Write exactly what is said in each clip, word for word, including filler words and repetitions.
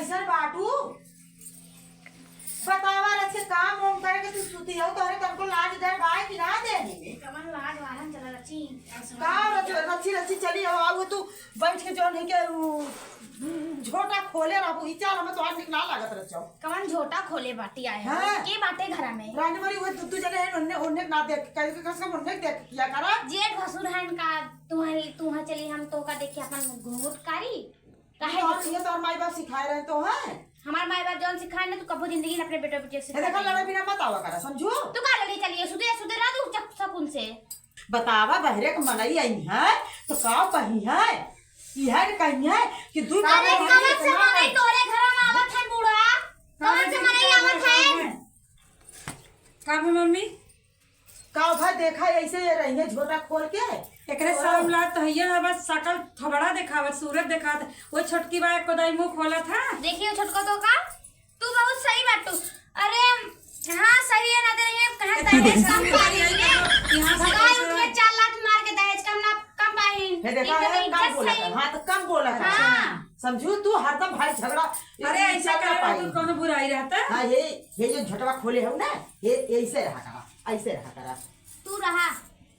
कैसन बाटू? बतावा, रच के काम वाम करे के तू सुती हो, तोहरे तनको लाज डर बाय कि ना देही? कवन लाज वाहन चला रची? का रच-, रची रची चली हो, आऊ तू बैठ के जौन है के उ, झोटा खोले रहू, ई चाल हमें तोहार निक ना लागत रचो। कवन झोटा खोले बाटी आए हो? हाँ। के बाटे घरा में? रानी मरी हुए दू, दू जने हैं, उन्हें, उन्हें ना देख, कहीं के कसम उन्हें देख किया करा। जेठ भसुर हैं का, तुम्हारी, तुम्हार चली हम तो का देखी अपन घूंघट कारी? काहे ये तो, देखी? ये तो हमारे माई बाप सिखाए रहे तो हैं। हमार माई बाप जौन सिखाए ना, तू कबो जिंदगी में अपने बेटा बेटियों से ये देखा, सिखाए लड़ाई नहीं। बिना मत आवा करा, समझू? तू का लड़ी चलिए, सुधे, सुधे रह तू चुप सकून से। बतावा, बहरे के मनई आई है, तो का कही है? इहे न कही है कि दू अरे, कमर कमर से इतना मनई है। तोरे घर में आवत है बूढ़ा? कमर से मनई आवत है? का भा मम्मी? का भा देखा ऐसे ये रही है झोटा खोल के? एकरे और शर्म लाज तो हइये ना, बस शकल थोबड़ा देखावत, सूरत देखावत। वो छोटकी बा, एक कोदाई मुंह खोलत है। देखियो छोटको तो का? तू बहुत सही बाटू। अरे, हाँ, सही है ना, दे रही है, कहाँ दहेज कम पाई है? यहाँ से भगाई पैसा उठ के चार लात मार के दहेज कम ना, कम पाई। हे देखा, इनका है, तो कम इज्जत बोला सही। था, हाँ, तो कम बोला था। हाँ। समझू, तू हरदम भाई झगड़ा, अरे, ये ऐसा चल ना करे ना, पाई। तू कौनो बुराई रहता? हाँ, ये, ये जो झोटवा खोले हो ना, ये, ये ऐसे रहा करा, ऐसे रहा करा। तू रहा।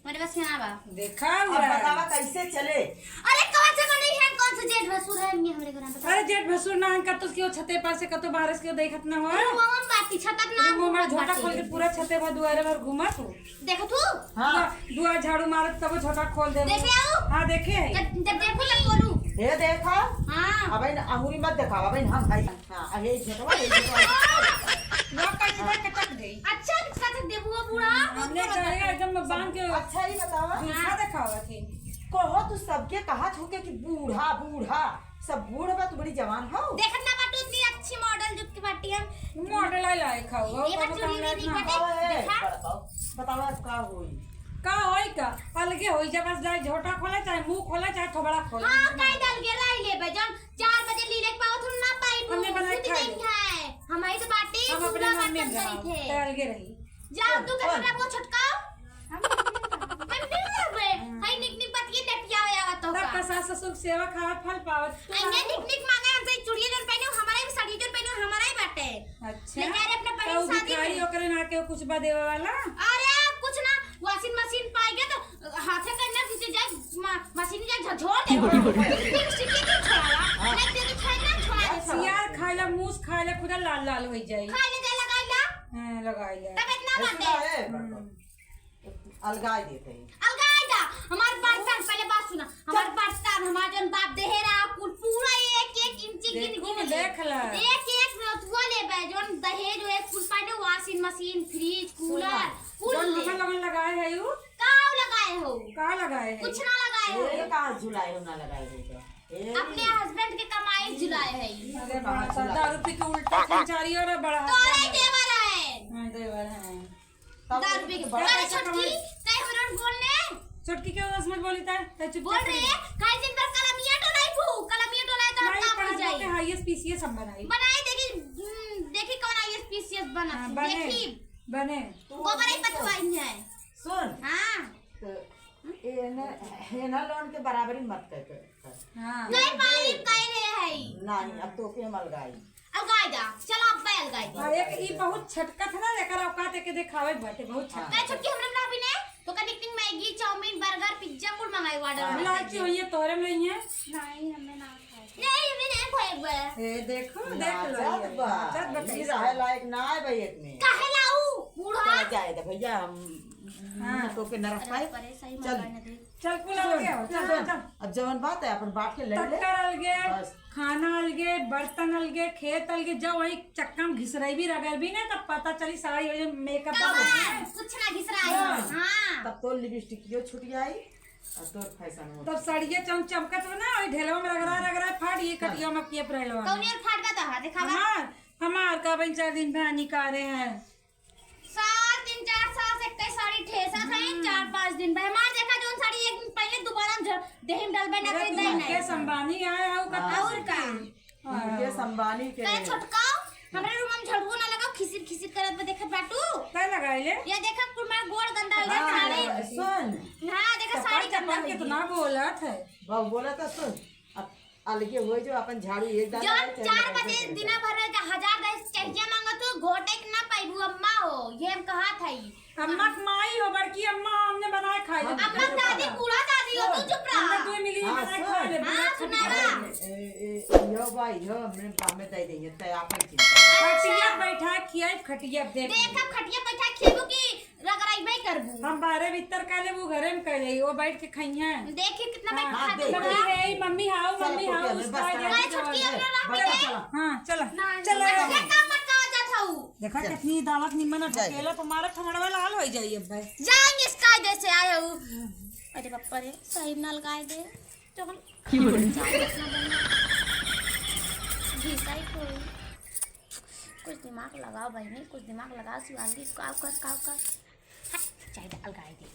मेरे बस के ना बा। देखा अब हुआ। बतावा कैसे चले? अरे कौन से मनई है, कौन से जेठ भसुर है, ये हमरे को ना बता। अरे जेठ भसुर ना है, कतो क्यों छते पर से कतो बाहर से क्यों देखत ना हो? अरे वो हम बात पीछा तक ना अरे वो हमार घूमत झोटा बाटी। खोल के पूरा छते भर दुआरे भर घूमत हो। देखत हो? हाँ। दुआ-, दुआर झाड़ू मारत तब झोटा खोल दे। देखे आओ? हाँ देखे है। जब, जब देखो तब बोलू। ये देखा? हाँ। अब इन अंगुरी मत दिखावा, अब इन हम भाई। हाँ, अब यही झोटवा, यही झोटवा। वो कट दे, कटक दे। अच्छा, कटक दे, वो बूढ़ा, हमने वो जाएगा एकदम बांध के अच्छा ही बतावा। जूठा हाँ। दिखावा थी। कहो तू सबके कहा थूके कि बूढ़ा, बूढ़ा। सब बूढ़ बा, तू बड़ी जवान हो। देखत ना बाटू, इतनी अच्छी मॉडल जुट के बाटी हम। मॉडल आई लायक हो, वो ये कौनो बच्चों काम की लायक नहीं ना। पटे। बतावा, देखा? बतावा, बतावा, अब का होई? का होई का? अलगे होई, जब बस जाए झोटा खोले, चाहे मुंह खोले, चाहे थोबड़ा खोले। हाँ, काहे दल के रह लेबे, जौन चार बजे लीले के पावत हम ना पाई, हमने बनाए सूत खा गई ले। है। हमारी तो बाटी हम अपने पूरा मम्मी बर्तन में करी रहो, थे। तो अलगे रही। जाओ, चल, तू चल। कपड़ा वो छटकाओ। हम नहीं लेबे। हई निक निक बात ये नेपिया आवा तो तब का। का सास ससुर सेवा खावा फल पावत। अन्य निक निक मांगे हमसे चुड़िया जन पहने, हमारा ही साड़ी जन पहने, हमारा ही बाटे। अच्छा। लेके अरे अपने बहन तो शादी भिखारी में। ओकरे ना के कुछ बा देवे वाला? अरे कुछ ना, washing machine पाई गए तो हाथे करना खींचे जाए, म-, मशीन जाए झ-, झोर दे। लिपस्टिक के क्यों छोड़ाला? हाँ। लाइक दे के छोड़ ना, छोड़ा दे। सियार खाइला, मूस खाइला, खुदा लाल लाल होई जाई। खाइले जाए, लगाइला। हाँ, लगाइला। तब इतना ऐसे बाटे। ना है, हम्म। अलगाई देते हैं। अलगाई दा, हमार बर्तन, पहले बात सुना। हमार बर्तन, हमार जौन बाप देहे रहा, कुल पूरा एक एक इंची गिन देखो, गिन ले। देख ला। एक एक नथुआ लेबे, जौन दहेज ओहेज कुल पाइने, washing machine, fridge, cooler, सुना, कुल जौन ले। हमार लगन लगाए है यू, का लगाए हो? का लगाए है? कुछ ना लगाए हो। ए, कहाँ झुलाए हो, ना लगाए हो तो? ए। अपने husband के कमाई झुलाए है। अरे बड़ा सा दारू पी के उल्टा खांचारी हो रहा, बड़ा तोरे हाथ देवर है। हाँ, देवर है। तब दारू पी के। बड़ा अरे सा छोटकी, कमाई। तै हमरा बोलने। छोटकी के उसमें बोली था, तै चुपचाप बोल रही है, काहे दिन भर कलमिया टोलाई फू, कलमिया टोलाई तो नहीं, काम हो पढ़ जाए। के highest PCS हम बनाई। बनाई देखी, हम्म, देखी कौन IAS PCS बना। हाँ, बने। देखी। बने। गोबर ही पथवाई है। सुन। हाँ। तो एने, हेना लोन के बराबरी मत कर, कर, कर। हाँ। नहीं पाई, कह रहे हैं। नहीं, अब तो के हम अलगाई। अलगाई दा, चलो अब मैं अलगाई दा। हाँ, एक ई बहुत छटकत है ना, एकर औकात एके देखावे बाटे, बहुत छटकत। हाँ। कहे छोटकी हमरा ना बिने, तो कनिक दिन मैगी, चाउमीन, बर्गर, पिज्जा कुल मंगाई order हाँ। मार इलायची के। होइए तोरे में नहीं है? नहीं, हमें ना खाए। नहीं, हमें नहीं खाए बे। ए, देखो, ना, देख लो, जात ये बा। जात बा ई कैसे। रहे लायक ना है भाई इतने। काहे लाऊ, बूढ़ा? चला जाए दे भैया, हम हाँ। तो के न रख पाए। अरे, सही चल। मायने दे। चल, कुल अलगे हो, चल, चल, चल। चल। अब जवन बात है, अपन बांट के ले ले। टक्कर अलगे, बस। खाना अलगे, बर्तन अलगे, खेत अलगे, जब वही चक्का में घिसरई भी रगड़ भी ना, तब पता चली सारा ये makeup कमाल, बा। कुछ ना घिसराई। हाँ। हाँ। तब तो लिपस्टिकियो छूट जाई और तोर फैशन हो। तब सड़िया चम-, चमकत हो ना, वही ढेलवा में रगड़ा, रगड़ा फाट, ये हाँ। कटिया में किए पहलवा में। कौन यार फाट बा तो हाथ दिखावा। हमार, हमार का बहन चार दिन बहनी का रहे हैं। साल, तीन चार साल से एक साड़ी ठेसत है, हम्म। चार पाँच दिन बा। हमार देखा जौन साड़ी एक दिन पहले दोबारा हम झ-, देही में डलबे ना अरे करे, तू दे नहीं। मुकेश अंबानी आए हो का हाँ। और का? हाँ। मुकेश अंबानी के। कहे छोटका, हमरे रूम में झड़ुओ ना लगाओ, खिसिर खिसिर करत बा, देखत बाटू। का लगाए ले? ये देखा कुल मार गोड़ गंदा हो गया हाँ, साड़ी। सुन। हाँ, देखा चप्पल, साड़ी गंदा चप्पल हो कितना गई। बोलत है। बाबू बोला था सुन। अब अलगे हो जो अपन झाड़ू एक दाना जब चार बजे दिना भर में हजार दस चहिया मांगत हो, घोटे के ना पाइबू अम्मा हो, ये हम कहा था ही। अम्मा के माई हो, बड़की अम्मा, हमने बनाए खाए ले। अम्मा दादी, बूढ़ा दादी हो, तू चुप रहा। हमने दो मिली हाँ, बनाए खाए ले, हाँ, बूढ़ा सुनावा। खाए ले। ए, ए, यो भाई, यो हमने काम में दे देंगे, तय आपन चिंता। अच्छा। खटिया बैठा खियाई, खटिया देख। देख, अब खटिया बैठा खियाबू कि रगड़ाई भाई करबू। हम बाहरे भीतर कर लेबू, घरे में कर लेई, वो बैठ के खइहें। देखी कितना हाँ, बैठ हाँ, खा देख, लगा देख। है, मम्मी हाउ, चल, मम्मी पकड़ हाउ, ले, बस उसका करा, जाए। चल, छोटकी चल, अपने रात बस में चल। हाँ, चल। ना, चल, ना, चल। ये काम मत कहा जा था। देखा चल। कितनी दावत निमन है, चल। अकेला तुम्हारा थमड़वा लाल हो जाई अब भाई। जाएंगे इस कायदे से आए हो। अरे बापा रे, सही ना लगाए दे। तो हम की बोले? घिसाई कोई। कुछ दिमाग लगाओ बहिनी, कुछ दिमाग लगाओ शिवांगी, काव कर, काव कर। हट, चाहे तो अलगाए दे।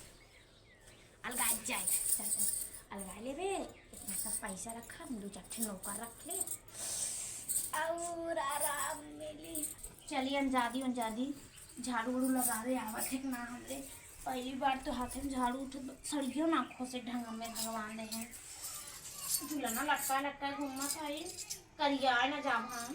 अलगाए जाए, चल, चल। अलगाए लेबे, इतना सब पैसा रखा, हम दो चार ठे नौकर रख ले। और आराम मिली। चलिए अंजादी, अंजादी, झाड़ू उड़ू लगावे आवत है कि ना हमरे। पहली बार तो हाथे में झाड़ू उठत बा, सड़ियो ना खोसे ढंग में भगवान दे हैं। झूलना लटका लटका घूमत है, करिया ना जाब हम।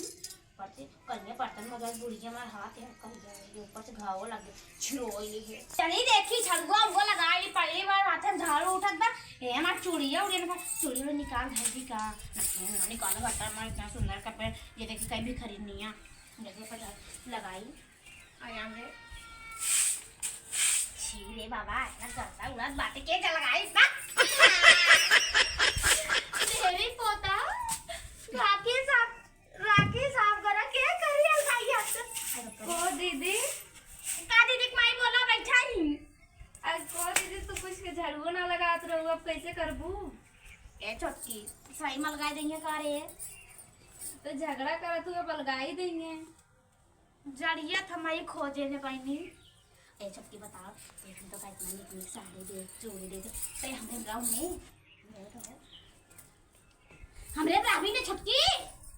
पड़ते करिया बर्तन मजल बुढ़िया हमार हाथ है, करिया ये ऊपर से घाव लगे, छिड़ोई है। चली देखी झड़ुआ उड़ुआ लगा ली, पहली बार हाथे में झाड़ू उठत बा। ए हमार चूड़िया उड़िया ना, चूड़ी उड़ी निकाल धर दी का? नहीं, ना निकालो, बर्तन हमार इतना सुंदर कपड़े, ये देखी कहीं भी खरीदनी है, देखो पता लगाई। आया रे। छी रे बाबा, इतना गर्दा उड़त बाटे, के का लगाई बा? तेरी पोता, राखी साफ, राखी साफ करा, के करी अलगाई हाथ? को दीदी? का दीदी के माई बोला बैठा ही। अरे को दीदी, तू कुछ के झड़ुओ ना लगात रहू, अब कैसे करबू? ए छोटकी, सही में अलगाई देंगे का रे? तो झगड़ा करत हुए अब अलगाई देंगे। जड़िया थमाई खोजे ने बहिनी। ए छोटकी बताओ, एक तो का इतना नीक नीक साड़ी दे, चूड़ी दे, ते हमरे ब्लाउज में, हमरे ब्लाउज में हमरे ब्लाउज में छोटकी।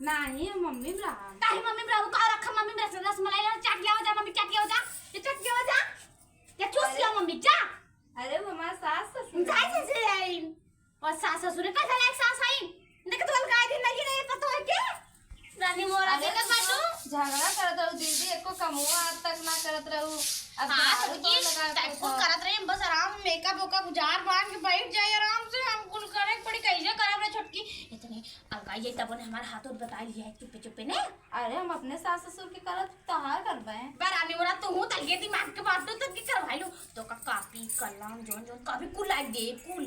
नाही, हम मम्मी ब्लाउज। काहे मम्मी ब्लाउज का रखा, मम्मी ब्लाउज रसमलाई ला चाट लिया हो जा, मम्मी चाट लिया हो जा, ये चाट लिया हो जा, या चूस लिया मम्मी जा। अरे वो हमार सास ससुर जाए हैं। ससुर आई। और सास ससुर कैसा लायक सास आई? देख तो अलगाए दिन नहीं रहे पता है क्या? रानी मोरा अरे देखत तू बाटू। तो झगड़ा करत रहू दीदी, एको कमवा आज तक ना करत रहू। अब हाँ, झाड़ू तो तो ये लगा के टाइप को था। करत रही, बस आराम मेकअप वेकअप उजार बांध के बैठ जाए आराम से, हम कुल करे के पड़ी, कैसे करब रे छोटकी? इतने अलगाई जाई तब ने हमार हाथ उठ बता लिया है चुप्पे चुप्पे ने। अरे हम अपने सास ससुर के करत, तहार करबे। बा रानी मोरा तू हूँ तलगे दिमाग के बात तो तब की करवाई लो। तो का कापी, कलम, जोन जोन कापी कुल लाई दे, कुल।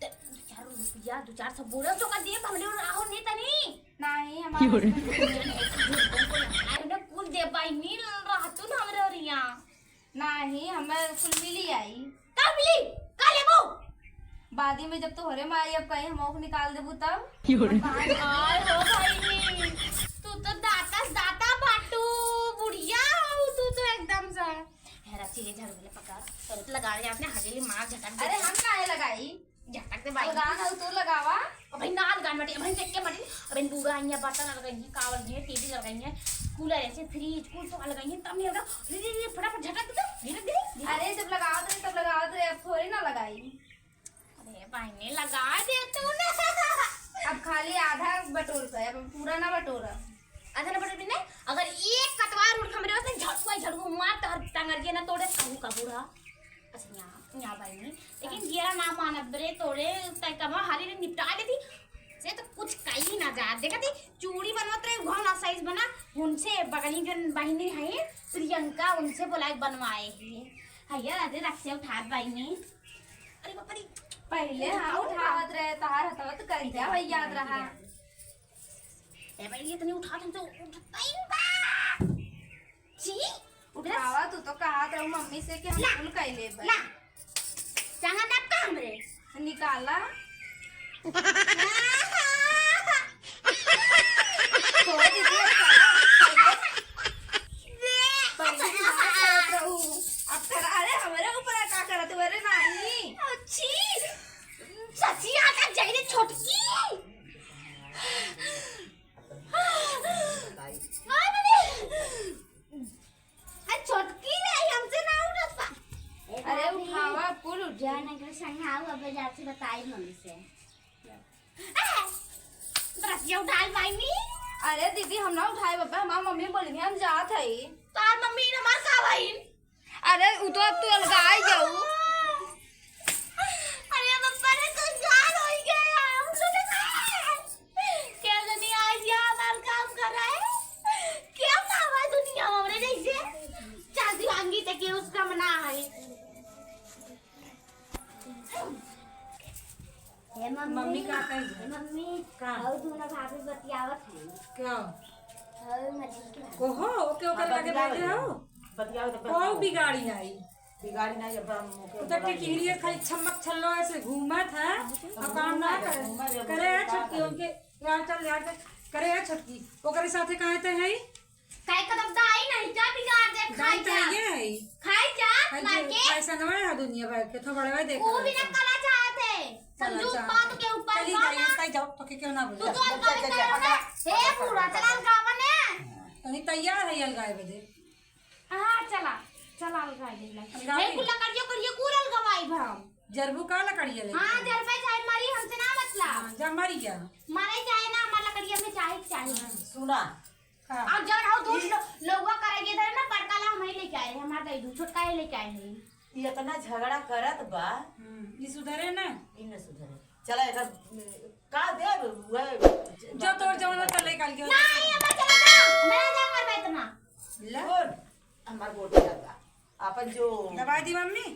ते दो चार रुपया, दो चार सौ बोरा तो का दे, हमरे और राहो नहीं तनी। नाही, हमारे क्यों रे? Husband को नहीं। अरे ना कुल दे भाई, नी रहतू ना हमरे और यहाँ। नाही, हमें कुल मिली आई। का मिली? का लेबू? बादी में जब तोहरे में आई, अब कहीं हम ओख निकाल देबू तब? क्यों रे? आय हो भाई, तू तो दाता से दाता बाटू, बुढ़िया हो तू तो एकदम से। हेरा चीज़ें झाड़ू वाले पकड़, तुरंत लगा ले अपने हजेली मार झटक दे। अरे हम काहे लगाई? झटक दे भाई। अलगान हो तू लगावा। अब भाई ना अलगान बाटी, अब भाई देख के बाटी, अब इन बूढ़ा आइया बर्तन अलगाई है, कावल है, टीवी लगाई है, कूलर ऐसे, फ्रिज, कुल तो अलगाई है, तब नहीं अलगा। ले, ले, ले, फटाफट झटक दे, धीरे, धीरे, धीरे। अरे जब लगावत रहे तब लगावत रहे, अब थोड़ी ना लगाई। अरे बहिनी, लगा दे तू ना। अब खाली आधा बटोर पे, अब पूरा ना बटोरा। आधा ना बटोर भी नहीं, अगर एक कटवार उठ हमरे वास्ते झड़कुआ झड़कू मार, तहर टंगरिया ना तोड़े, कहू का बूढ़ा। अच्छा, यहाँ, यहाँ बहिनी, लेकिन हाँ। ये ना मानब रे तोड़े, तय कमा हाली रे निपटा लेती। से तो कुछ कही ना जा, देखा थी, चूड़ी बनवत रहे, वहाँ ना size बना, उनसे बगली जन बहिनी है, प्रियंका, उनसे बोला बनवाए ही। हैया, अरे रख से उठात बहिनी। अरे बाप रे। पहिले हम उठावत रहे, तहार हथवा तो करिया हो याद रहा। ए भाई, इतनी उठात हम तो उठता ही बा। जी, उठावा, तू तो कहत रहू मम्मी से कि हम ला, कुल कइले बा। ला। चांगा नाप का हमरे? निकाला। तो दीदी, अब करा। पहले दिमाग करत रहू। अब करा, अरे, हमरे ऊपर का करत हो? अरे, नाही। अच्छी। ससिया का जइने छोटकी। अरे, अरे, छोटकी रे, हमसे ना उठत बा। अरे, उठावा, कुल उठ जाए। जाने के संग आओ, अब जाके बताई मम्मी से। ए, तोरा ये उठाल पाइनी? अरे दीदी, हम ना उठाए बाबा, हमार मम्मी बोली हम जात हई। तोहार मम्मी न हमार का बहिन? अरे उ तो अब तू अलगाई जाऊ। अरे बाबा रे, तो जान होई गया, हम लोग के क्या जनी आज यहाँ हमार काम कर रहा है? क्या काम है दुनिया में हमरे जैसे? चाची वांगी ते के उसका मना है। हे मम्मी, मम्मी का कही? हे मम्मी, का? और दोनों भाभी बतियावत हैं। क्या? और मझली के भाभी। ओहो, ओके, ओके, हाँ, लगे बतियावत बैठे हैं। हो? बतियावत हैं, कहो बतियावत हैं। बिगाड़ी नाई। बिगाड़ी नाई, जब हम ओके उ तो बोला टिकरी नहीं। है, खाली छमक छल्लो ऐसे घूमत है, हाँ, और काम ना करे। घूमत है, करे है का छोटकी, करे? उनके यार चल, यार चल, करे है छोटकी, ओकरे साथे कहे ते है। काहे करब दाई, नहीं क्या बिगाड़ दे, खाई दाई जा। तो ये है। खाई जा, खाई मार जा, के। पैसा ना है दुनिया भर के, तो बड़वा देखा वो भी ना रहता। कला चाहत है। चला संजू जा। बात के ऊपर चली बा गई, ना। कहीं जाओ, तो के क्यों ना बोले? तू तो अलगावे जा, जा, जा, जा। ए, पूरा चला अलगावा ने। तनी तैयार है अलगावे बदे। हाँ, चला, चला अलगावे दे ला। अलगावे। ए, कुल लकड़िया करिया कुल अलगवाई भम। जरबू का लकड़िया लेके? हाँ, जरबे चाहे मरी, हमसे ना मतलब। हाँ, जा मरी जा। मरे चाहे ना, हमार लकड़िया में चाहे, चाहे। हाँ। सुना, हाँ। अब जौन हो दूध ई लो-, लोगवा करे के धरे ना, बड़का ला हम ही लेके आए, हमार दई दू, छोटका ही लेके आए हैं। ई इतना झगड़ा करत बा। हम्म, ई सुधरे ना? ई न सुधरे। चला एकर, का देब, वह जो तोर जौन होता ले काल के। नहीं, अब चला जा, मैं ना मरबे इतना। ले। सुन, हमार गोटी लगा। आपन जो दबा दी मम्मी।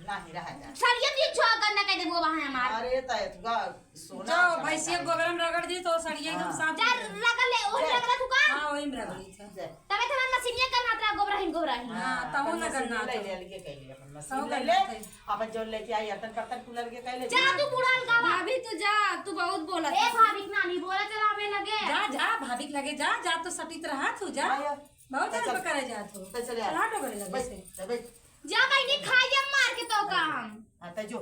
नाही, रहा जा। सरिया भी छो गंदा कर देबो वहाँ हमार। अरे, त एतुका सोना जो चढ़ा भैंसिया है। गोबर में रगड़ दी तो सरिया एकदम हाँ। साफ जा हो जाए। रगड़ ले, ओही जा। रगड़ तू का? हाँ, वही में रगड़ी था। जा। तबे तो हमार मशीनिया कर नातरा गोबराहिन, गोबराहिन। हाँ, हाँ, तहु अपन लगन मशीनिया ना ले था। ले, अलगे कह ले, अपन तहु मशीन ले लगन ले। था। अपन जो लेके आई, अर्तन कर्तन कूलर के कह ले। जा तू बूढ़ा अलगा बा। भाभी तू जा, तू बहुत बोला ए था। भाभी के नानी बोला चला हमें लगे। जा, जा, भाभी के लगे जा, जा तो सटीत रहा तू जा। हाँ, यार। बहुत तो help चल। करे जात हो। तो चले आ। चला तो करे लगे बैठ, से। तो बैठ। जा बहिनी, खाई अब मार के तो का हम। हाँ, तो जो।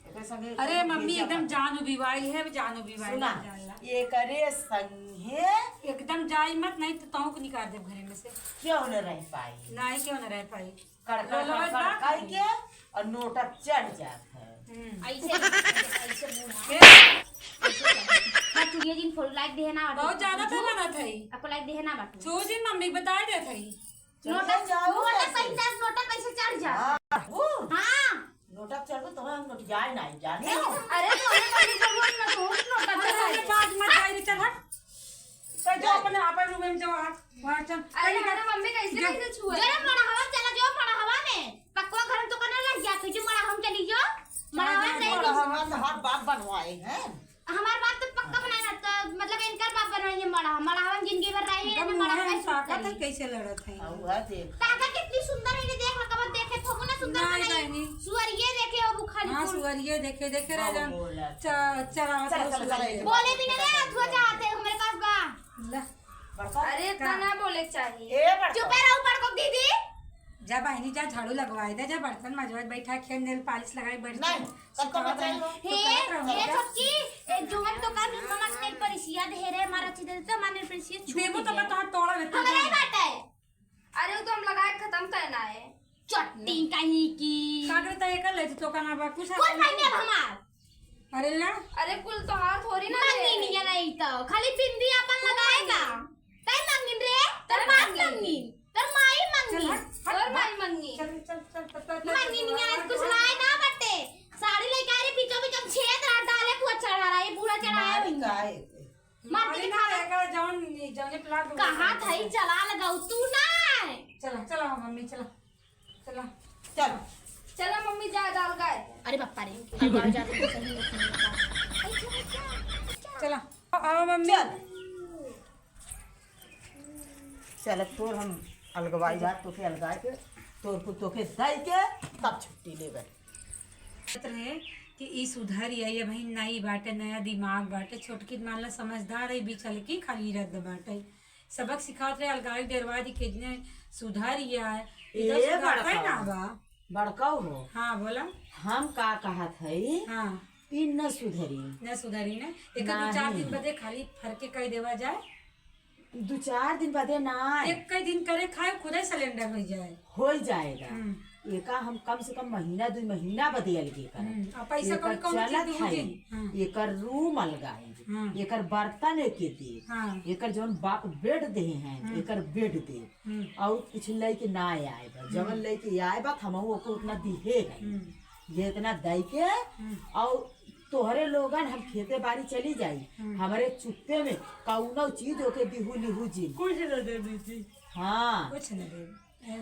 एकरे संगे अरे मम्मी, एकदम जान उबिवाई है, जान उबिवाई सुना, है, जान ला। एकरे संगे एकदम जाई मत, नहीं तो तहूँ को निकाल देब घरे में से। क्यों न रह पाई? नहीं, क्यों न रह पाई? कड़कड़, लोलवा कड़कड़ बात करके है। और नोटक चढ़ जात है। हम्म। ऐसे, ऐसे बूढ़ा। के? हाँ, चुड़िया जिन follow like देहे ना बाटू। बहुत ज्यादा तो ना था ही। आपको like देहे ना बाटू। छो जिन मम्मी बताए दे था ही। नोटक, चढ़ जाओ नोटक कैसे? पैसा, नोटक पैसे चढ़ जा। हाँ, वो? हाँ। नोटक चढ़ तो हम नोट जाए ना, जाने हो? अरे, तो हमें मम्मी को बोल ना, तो नोटक अरे, चढ़ा अरे, दे। बात मत जाए रे, चल हट। तो जो हाँ। अपने आप room में जो हट। वहाँ चल। अरे, चल, हमारा मम्मी कैसे, जो, कैसे छुआ? जो रे मड़हवा चला, जो मड़हवा में। पक्का घर में तो करना लग गया, तुझे मड़हवा में चली जो। मड़हवा में चल, चली जो। मड़हवा तो हर बाप बनवाए हैं। हमार बाप तो पक्का बनाए ना, तो मतलब इनकर बाप बनवाए हैं मड़हवा। मड़हवा में जिंदगी भर रहे हैं, एकदम मड़हवा मुँह में ताकत है, कैसे लड़त है। हाँ, वह देख। ताकत कितनी सुंदर है, ये देख, कब देखे, थोको ना सुंदर नहीं, बनाई। नहीं। सुअरिये देखे, वो खाली हाँ, फूल। सुअरिये देखे, देखे रह बाबू जान। बोला। च-, चरावत चला, रहो चला, चला, सुअरिये। एक बोले भी नहीं रे, अथुआ चाहते हो, मेरे पास बा। ला। बड़का? अरे, इतना का? ना बोले के चाहिए। ए, बड़का। चुपे रहो, बड़को दीदी। जा बहिनी, जा झाड़ू लगवाए दे, जा बर्तन मजवाए, बैठा खेल nail polish लगाए, बैठ नहीं, जा। तब तो सुखावत बचाई रहो। हो। तो हे, करत रहो, हे जा। छोटकी, ए, जोवन तो का मम्मा के nail polish-इया दे रे, हमारा अच्छी दे दे, तो हमारा nail polish-इया छूट देबो तो गया। मैं तोहार तोड़ा लेता देबो हूँ। तो नहीं बाटे। अरे, वो तो हम लगाए खत्म तय ना है। चट्टी कहीं की। कागरे तय कर ले, तो का ना बा, कुछ कुछ आता नहीं नहीं। अब हमार। अरे ला। अरे कुल तोहार थोड़ी ना मंगिन है। या नहीं तो, खाली बिंदी अपन लगाए बा। तय मंगिन रे, तर बाप मंगिन। मंगिन, तर माई चल, मंगिन। हट, हट, तोर हट। माई मंगिन। चल, चल, चल, चल, चल, चल, मंगिन चल, या चल, कुछ चल। लाए ना बटे। साड़ी लेके आए रे, बीचों बीच हम छेद रहा, डाले कुआ चढ़ा रहा, ये बूढ़ा चढ़ाया मार हुई। काहे? मार के अरे ना, दिखा। एकर जौन, जौने प्लाट कहाँ था ही चला लगाऊ तू ना। चला, चला मम्मी, चला। चला। चल। चला मम्मी, जा दाल गाय। अरे बापा रे, अलगाव जाके तो सही नहीं होता। चला, आओ मम्मी। चल। चल, अब तोर हम अलगवाई बात, तोके अलगाए के, तोर को तोके दई के, तब छुट्टी लेबे। कहत रहे कि ई सुधर आई, अबहीं नई बाटे, नया दिमाग बाटे, छोटकी मान ला समझदार है, बिचलकी खाली रद्द बाटे। सबक सिखावत रहे, अलगाई डेरवा दी, कितने सुधर ही आए। ई तो ए, सुधरता ही बड़का। ना बा। बड़का हो। हाँ, बोला। हम का कहत हई? हाँ। ई न सुधरी। न सुधरी ना। एक दो चार नहीं। दिन बदे खाली फरके कह देवा जाए। दो चार दिन बदे ना। एक कई दिन करे खाए, खुदे surrender हो जाए। हो जाएगा। हम्म। एका हम कम से कम महीना, दुइ महीना बदे अलगे करब। हम्म, आ पैसा एकर कौड़ी कौन चीज चलत देहू है, जी? हाँ। एकर रूम अलगाई, हाँ। एकर बर्तन एके देब, हाँ। एकर जौन बाप बेड देहे हैं, हम्म। एकर बेड देब। हम्म। और कुछ लइके ना आए बा, जवन हम्म। लइके आए बा, हमहू ओके उतना दिहे है। हम्म। ये इतना दई के, हम्म। और तोहरे लोगन हम खेते बाड़ी चली जाई, हम्म। हमरे चुप्पे में कौनो चीज ओके दिहू लिहू जिन। कुछ न देबी जी। हाँ। कुछ न देबी।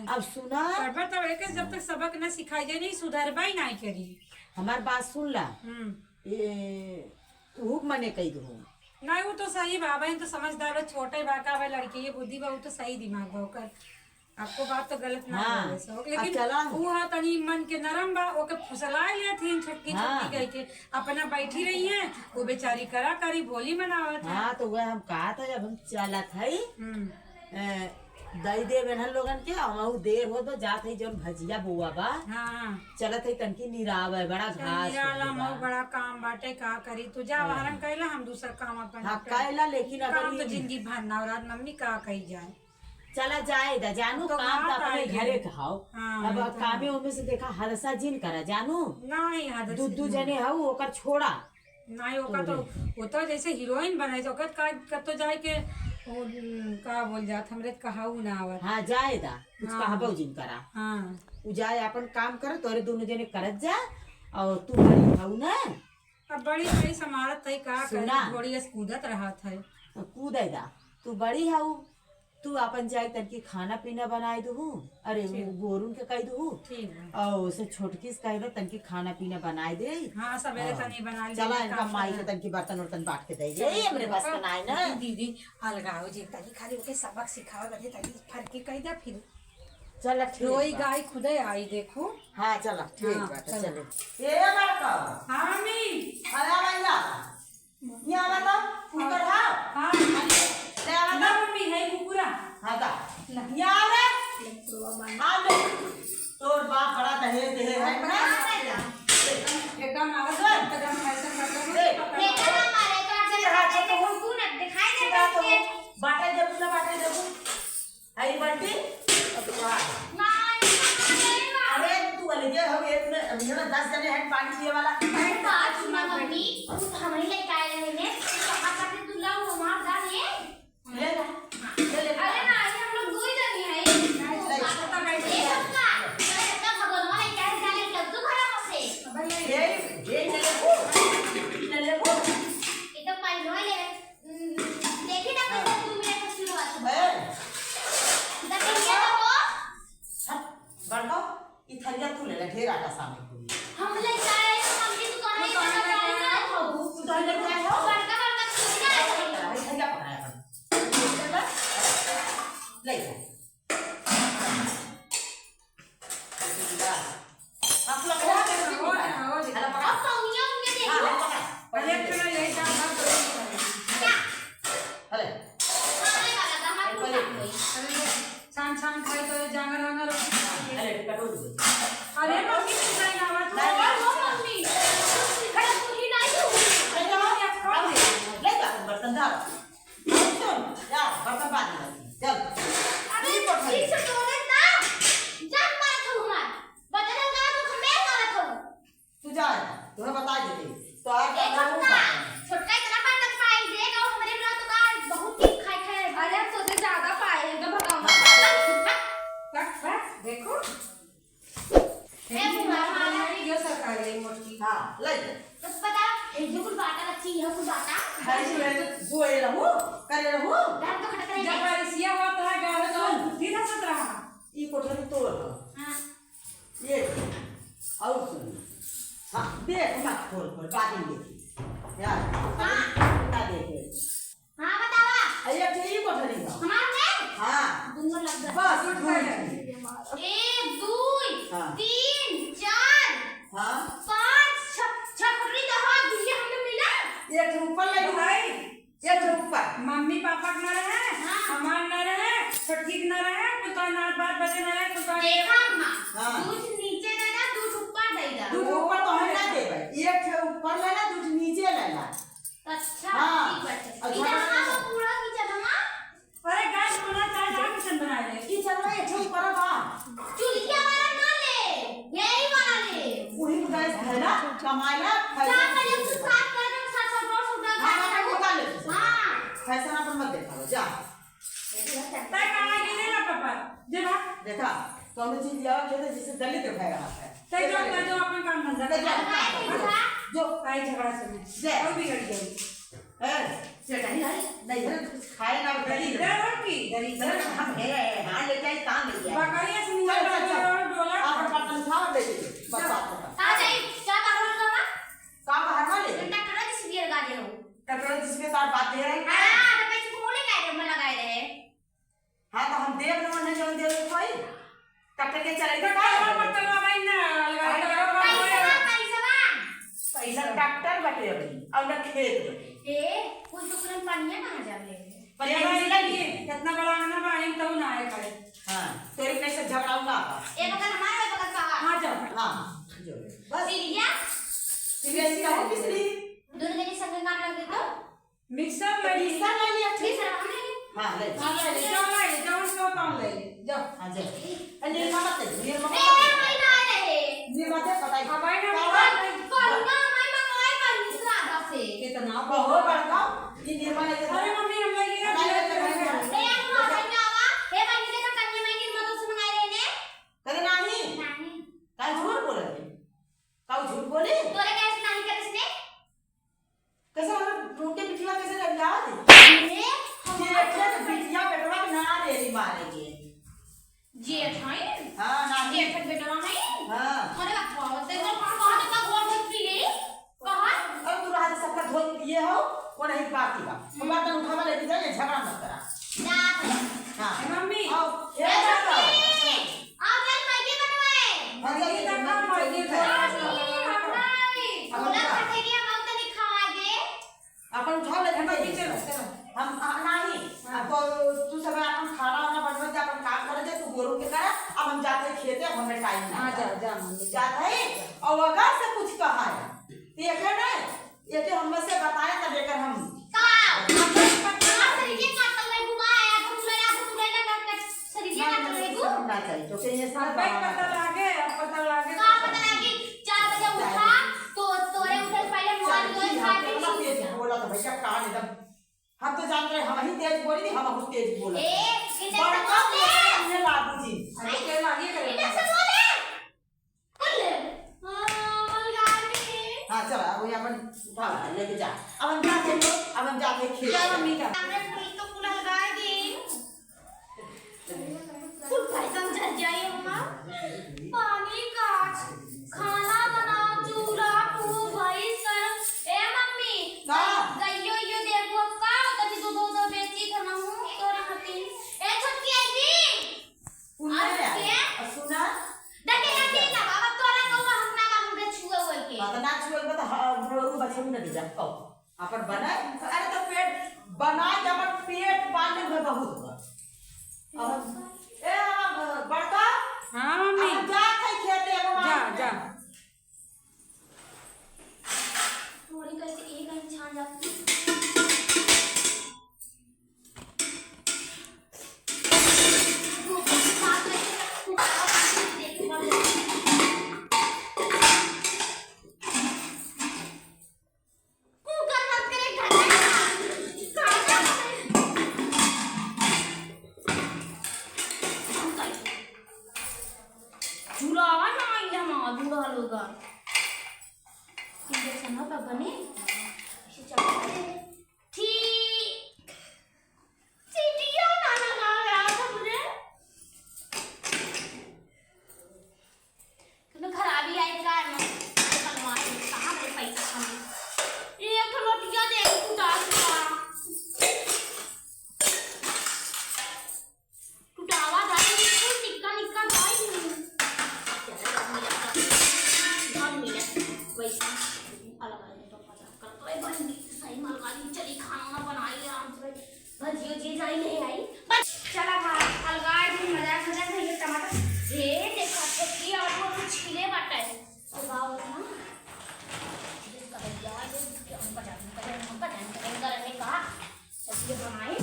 अब सुना। करबा तब एके जब तक सबक न सिखाई जाए, नहीं सुधरबा ही नहीं करी। हमार बात सुन ला। हम्म। ए, तू मने कही दू। नहीं, वो तो सही बा, बहन तो समझदार बा, छोटे बा का बा, लड़की ये बुद्धि बा, वो तो सही दिमाग बा ओकर। आपको बात तो गलत ना हाँ। बोले सो, अब लेकिन चला। वो हा तनी मन के नरम बा, ओके फुसला लेथिन छोटकी हाँ। छोटकी कह के, अपना बैठी रही है, वो बेचारी करा करी बोली मनावत है। हाँ, तो वह हम कहा था, जब हम चलत है, हम्म। ए, दई देब एन्हन लोगन के, हमहू देर होत बा, जात हई जौन भजिया बोआ बा, हाँ। चलत हई तनकी निरावे, बड़ा चल घास निराला हो गइल बा। मऊ बड़ा काम बाटे, का करी? तू जा हाँ। वहरन कइला, हम दूसर काम अपन हाँ, करब। कइला, लेकिन अगर काम तो ई जिंदगी भर ना, और रात मम्मी का कही जाए? चला जाए दा, जानू, तो काम तो बात अपने आई घरे है। के हौ। हाँ, अब तो कामे ओमे से देखा, हदसा जिन करा, जानू। नहीं, हदसा दू, दू नहीं। जने हऊ, ओकर छोड़ा। नाहीं, ओका तो, तोरे। वो तो जैसे हीरोइन बनाई, तो ओकर का, कतो जाए के, वो, उम, का बोल जात, हमरे तो कहाऊ ना आवत। हाँ, जाए दा, कुछ हाँ। कहबो जिन करा। हाँ। उ जाए, अपन काम करे, तोरे दोनों जने करत जा, और तू बड़ी हऊ ना। अब बड़ी भाई संभालत है, का करे, सुना। घोड़ी अस कूदत रहत है। कूदे दा, तू बड़ी हऊ, तू आपन जाई तनकी खाना पीना बनाए दुहू, अरे ठीक। वो गोरुन के कही दुहू, ठीक बा। और उसे छोटकी से कह दो तनकी खाना पीना बनाए दे। हाँ, सबेरे हाँ। तनी बना ली, चला इनका माई के तनकी बर्तन उर्तन बांट के दे दे। चल, यही हमरे बस का नाई ना। दीदी, दीदी, अलगाओ जी, तनी खाली ओके सबक सिखावे बदे तनी फरके कह दे फिर। चला ठीक रोई बा। गाय खुदे आई देखू। हाँ, चला ठीक हाँ, बा, तो चला। चले। ए बड़का। हाँ, मम्मी। अरे भैया। यहाँ आवा तो, कुकर हाँ। हाँ। ले आवा तो। ना मम्मी, है कुकुरा। हाँ का? ना। यहाँ आ रे। आ ले। तोर बाप बड़ा दहेज देहे है ना? एकदम आवाज सुन। एकदम ऐसे मतलब दे। देखा ना हमारे तो आज ये हाथ से तो हूँ। तू ना दिखाई दे सीधा तो करके। बाटे देबू ना, बाटे देबू। आई बंटी, अब तू आ। अरे तू अलगे हो, एक में, हम ना दस जने हैं पानी पिए वाला। अरे बात सुना मम्मी, तू तो हमरे लेके आए रहे ने, तो कहाँ करते तू लाओ हमार जान ये? ले ला, ले ले। अरे ना, ये हम लोग दो ही जने हैं। ले। ये सबका, ये सबका भगवान वाला क्या है जाने कब तू भरा हमसे? ये, ये ले ले, ले ले। ये तो पाई लो ले। देखी ना, कैसे दू मिनट में शुरू होती है। हैं? दतिया तो हो। हट, बड़का, ई थरिया तू ले ले, ढेर आटा सामने पूरी। हम ले जाए, तो मम्मी तू कहाँ तू कहाँ ले जाए हो? तू तो ले जाए हो? बड़का, बड़का तू ले जाए हो। अरे, थरिया पकड़ा है अपन। ले जा। आप लोग क्या कर रहे हो? हो ना, हो ना। अब पहुँचा, उनके देखो। हाँ, हाँ, पकड़ा। अरे, चलो, यही काम था, तो क्या? अरे। हाँ, अरे, बाबा, कहाँ अरे, पूछा कोई? अरे, छान, छान खाई तो ये जांगर, वांगर हो। अरे, कटोरी दे। अरे, मम्मी, कितना ही आवाज नहीं, हुआ, नहीं। मम्मी। अरे, तू ही नहीं तू। अरे, मम्मी, आप खा ले। ले जा, बर्तन धर। सुन, जा, बर्तन बांध ले, चल। अबे, ठीक से तोड़े ना, जान मारत हूँ हमार। बर्तन का तो हमें मारत हूँ। तू जा, तुम्हें बता देते। तो आज एक हफ्ता, छोटका इतना बड़ा पाई दे, गाँव हमारे बना तो का बहुत चीज खाए खाए। अरे, हम सोचे ज्यादा पाए, एकदम भगाओ। बस, बस, देखो। ए, बुआ, हमारा यो सरकारी मोटकी। हाँ, ले ले। बस बता, ये जो कुल बाटा रखी है, कुल बाटा। भाई, सुने तो, सोए रहू, करे रहू। धान तो खटक रहे जब हैं। बारिशिया हुआ तो है, गाँव में तो सुन। बुद्धि ना सत रहा। ई कोठरी तोड़ दो। हाँ। ये, और सुन। हाँ, देख, मत खोल, खोल, बाद में देखी। यार, हाँ। ना देखे। हाँ, बतावा। अरे, अच्छा, ये कोठरी बा। हमार में? हाँ। दुनो लग गए। बस, दुनो लग गए। एक, दुई, हाँ। तीन, चार, हाँ। पाँच, छह, छह कोठरी तो हाँ, दुनिया हम लोग मिला। एक ठो ऊपर ले लो। भाई, एक ठो ऊपर। मम्मी पापा के ना रहे, हाँ। हमार ना रहे, छोटकी के ना रहे, कुल तो ना बात बचे ना रहे, कुल तो देखा अम्मा, हाँ। दू ठो नीचे दे दा, दू ठो ऊपर दे दा। दू ठो ऊपर तो हम ना देबे। एक ठो ऊपर ले ला, दू ठो नीचे ले ला। अच्छा, हाँ। ठीक बाटे। अच्छा, ई तो हमार बूढ़ा किचन हमार। अरे गैस बना चाहे जहाँ किचन बना ले। किचन में एक ठो ऊपर बा। चूल्हिया वाला ना ले। जे बा। देखा, कौनो चीज लियावा खेते जिससे दलित भय रहा है। ते जो, ते जो अपन काम धंधा ते जो कर। अपन काम कर। जो। काहे झगड़ा से में? जे। और बिगड़ गई। हैं? जे नहीं है, नहीं है, कुछ खाए ना, दलित। दलित है और की? दलित है। हम है, हाँ, ले जाए, काम ले जाए। बकरिया से मुंह चल, चल, चल। लगा और डोला। आप बर्तन उठाओ, ले जाइए। बस जा। बात खत्म। आ जाई, जा बाहर वाला। का बाहर वाले? डॉक्टर जी से बियर गा दे हो। डॉक्टर जी से साथ बात दे रहे हैं। हाँ, तो कैसे बोले क्या रे, मन लगाए रहे। हाँ, तो हम देव नमन है जौन देव कोई। डॉक्टर के चले तो का डॉक्टर है? डॉक्टर बाबा ही ना, लगा अरे, डॉक्टर बाबा पैसा, है। पैसा। पैसा डॉक्टर बटे अभी, और ना खेत बटे। ए, कुछ तो तुरंत पानिया कहाँ जावे? पर ये ये भाई, लगी। कितना बड़ा अंगना बा, इन तऊ ना आए खाए। हाँ, तेरे में से झगड़ा हुआ। एक बगल हमारा, एक बगल का। हाँ, जाओ। हाँ, जो। बस। सीरिया? सीरिया इसका हो किस लिए? दोनों जने संग काम लग गए तो? मिक्सर ले ली। मिक्सर ले लिया, ठीक। मिक्सर हम ले ली। हाँ, ले। हाँ, ले ली। जाओ, ले ली। जाओ, उसको काम ले ली। जाओ। हाँ, जाओ। ए, निरमा मत दे, निरमा ए, मत दे। ए, भाई, ना रहे। निरमा दे, बताई। हाँ, भाई, ना, कहाँ? भाई, करुणा, भाई, मंगवाए, करुणा श्राद्ध से। कितना बहुत बड़का, ये निरमा लेके अरे, मम्मी, हम लोग ये बताई, बताई, बताई। ए, हम आ गए, क्या हुआ? ए, भाई, मुझे तो कन्या माई निरमा तो से मंगाए रहे ने। कहे नहीं? नहीं। काहे झूठ बोल रहे? काहे झूठ बोली? तोरे कैसे नहीं करे इसने? कैसे हम उनके बिटिया कैसे लड़िया दे? ये हम ये अच्छा तो बिटिया बेटवा के ना रे रे मारेंगे। जेठ है? हाँ, ना जेठ है। बेटवा है? हाँ। अरे बाप रे, तेरे को कहाँ, कहाँ का गोड़ धोई पी ले? कहाँ? और तू रात सबका धोई पिए हो, वो नहीं बात ही बा। वो बर्तन उठावा लेके जाइए, झगड़ा मत करा। जात है। हाँ। ए मम्मी। आओ, ए ए मम्मी। मम्मी। आओ, चल, मैगी बनवाए। हाँ, मैगी चल, तक चल, मैगी चल, खाओ। चल। मम्मी, हम नहीं। अब बोला क्या? खा के हम तनी खा दे। अपन उठा ले, ए मम्मी, चलो, चलो। हम, आ, नहीं। हाँ। अब तो तू सब अपन खाना वाना बनवा दे, अपन काम कर दे, तू गोरू के करा। अब हम जाते खेते, अब हमें टाइम नहीं हाँ, है। जा, जा, मम्मी। जाते हैं, और अगर से कुछ कहा है, तो ये कहना है, ये तो हम में से बताए तब एकर हम का? का सरीरिया काटल रहे बुआ, या तो तुले, या तो तुले ना काट, काट सरीरिया ना, काटल रहे तू। ना चाहिए, तो कहीं ये सब अब भाई बात पता है। लागे, अब पता लागे का तो पता लागे? चार बजे उठा, तो तोरे उठे से पहले मुँह हाथ धोए, चाची, खा हम पी तो ली। तेज बोला था भैया, कान एकदम, हम तो जानते हैं, हम ही तेज बोली थी, हम बहुत तेज बोला ए, था। कितने बड़का बोलते हैं? बोलते हैं, हमने लागू जी। अरे, क्या लागे करे? इधर से बोले। हाँ, चला, अब ये अपन उठा ला, लेके जा। अब हम जाते हैं, अब हम जाते हैं खेत। जा मम्मी का। हमरे फूल तो कुल हलगाए दी। कुल फैशन झड़ जाई हमार। पानी काट, खाना बनाओ, चूल्हा फूक, भैंस कर। ए मम्मी, का? गइयो इयो देखबो का? कभी दूध उध बेची त ना हूँ, तोरे खातिर। ए छोटकी आई थी। उन्हें और क्या? और सुना? देखे ना, ठीक ना, बाबा, तोरा कौआ हम ना बाबू के छुए हुए के। हाँ, तो ना छुए के, तो हाँ, गोरू बछरू न दे जा, कहो। अपन बनाए, अरे तो पेट बनाए के अपन पेट पाले में बहुत बा। अब, ए, अब बड़का, हाँ, मम्मी। अब जात है खेते, अब जा, मार जा। पूरी कैसे एक इंसान जाती। चूल्हा ना आई हमारा बूढ़ा लोग। इंजेक्शन हो तब बने। ऐसे चला दे। ठीक। सीटिया ना लगा यार हमने। तुम्हें खराबी आई का ना? बनवा दे, कहाँ मेरे पैसा खाने? एक लोटिया दे, टूटा टूटा। टुटावा दाई, बिल्कुल निक्का निक्का दाई। और मिनट वैसे अलग अलग तो पता कर तो ए बहन की सही मलकारी चली खाना वाना बनाई आराम से। भजियो जे जाई ले आई। बस चला भाई, अलगाए दिन मजाक मजाक में ये टमाटर। हे देखा छोटकी आलू अभी छीले बाटे। तो का होता ना? ये कदम जाए, ये हम पटा, हम पटा, हम पटा, हम पटा, हम पटा। ऐसे बनाए।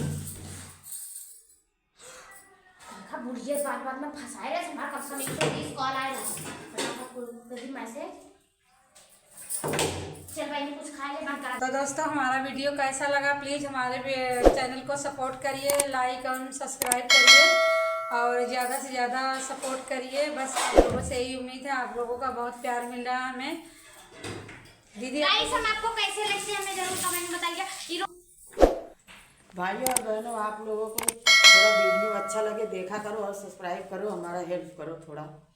देखा, बुढ़िया बात बात में फंसाए रहे, हमारा कम से कम एक सौ बीस कॉल आए रहे। फटाफट कोई, कोई भी मैसेज। चल भाई, कुछ खा ले, बंद करा। तो दोस्तों, हमारा वीडियो कैसा लगा, प्लीज हमारे वे-, चैनल को सपोर्ट करिए, लाइक और सब्सक्राइब करिए। और ज़्यादा से ज़्यादा सपोर्ट करिए। बस आप लोगों से यही उम्मीद है, आप लोगों का बहुत प्यार मिल रहा है हमें। दीदी, आप गाइस, हम आपको कैसे लगते हैं, हमें जरूर कमेंट में बताइएगा। ये लो- भाइयों और बहनों, आप लोगों को थोड़ा वीडियो अच्छा लगे, देखा करो और सब्सक्राइब करो, हमारा हेल्प करो थोड़ा।